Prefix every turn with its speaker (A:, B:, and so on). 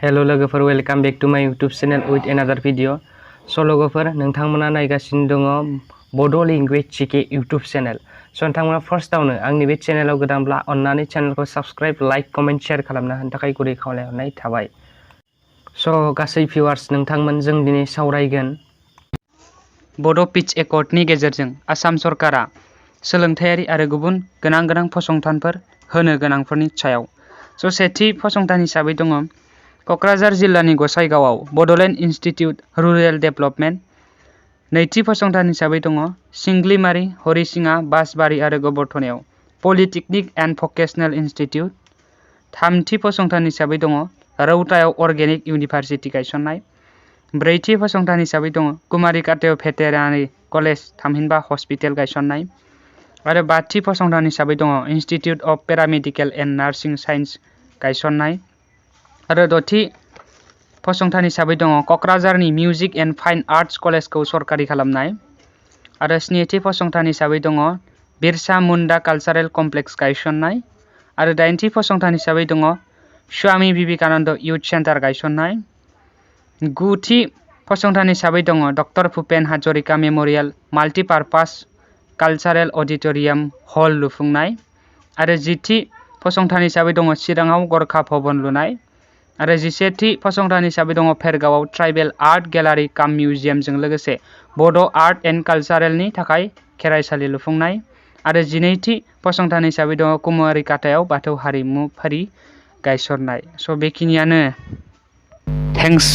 A: Hello लोगोफोर, welcome back to माय YouTube channel with another video. स' लोगोफोर, नोंथांमोना नायगासिनो दङ बड' लेंगुवेज जिके यूट्यूब चैनल। स' नोंथांमोना फार्स्टआवनो आंनि बे चैनलाव गोदानब्ला अन्नानै चैनलखौ साबस्क्राइब, लाइक, कमेन्ट, शेयार खालामना होनो थाखाय गुरै खावलायहरनाय थाबाय। स' गासै भिउवार्स, नोंथांमोन जों दिनै सावरायगोन
B: बड' पिच एकर्डनि गेजेरजों आसाम सरकारा सोलोंथायारि आरो गुबुन गोनां फसंथानफोर होनो गोनांफोरनि सायाव। स' सेथि फसंथान हिसाबै दङ क'क्राझार जिल्लानि गसाइगावआव बड'लेण्ड इनस्टिट्युट रुरेल डेभेलपमेन्ट। नैथि फसंथान हिसाबै दङ सिंग्लिमारि, हरिसिङा, बासबारि आरो गोबरथनायाव पलिटेकनिक एन्ड भकेसनेल इनस्टिट्युट। थामथि फसंथान हिसाबै दङ रौतायाव अर्गेनिक इउनिभारसिटि गायसननाय। ब्रैथि फसंथान हिसाबै दङ कुमारिकातायाव भेटेरारि कलेज थामहिनबा हस्पिटेल गायसननाय। आरो बाथि फसंथान हिसाबै दङ institute of paramedical and nursing science गायसननाय। आरो द'थि फसंथान हिसाबै दङ क'क्राझारनि मिउजिक एन्ड फाइन आर्ट्स कलेजखौ सरकारि खालामनाय। आरो स्निथि फसंथान हिसाबै दङ बिरसा मुन्डा कालचारेल कमप्लेक्स गायसननाय। आरो दाइनथि फसंथान हिसाबै दङ स्वामी विवेकानन्द इयुथ सेन्टार गायसननाय। गुथि फसंथान हिसाबै दङ doctor Bhupen Hazarika memorial multipurpose cultural auditorium hall लुफुंनाय। आरो जिथि फसंथान हिसाबै दङ चिराङाव गरखा भवन लुनाय। आरो जिसेथि फसंथान हिसाबै दङ भेरगावआव ट्राइबेल आर्ट गेलारि काम मिउजियामजों लोगोसे बड' आर्ट एन्ड कालचारेलनि थाखाय खेराइसालि लुफुंनाय। आरो जिनैथि फसंथान हिसाबै दङ कुमारिकातायाव बाथौ हारिमुफारि गायसननाय। स' बेखिनियानो। थेंक्स।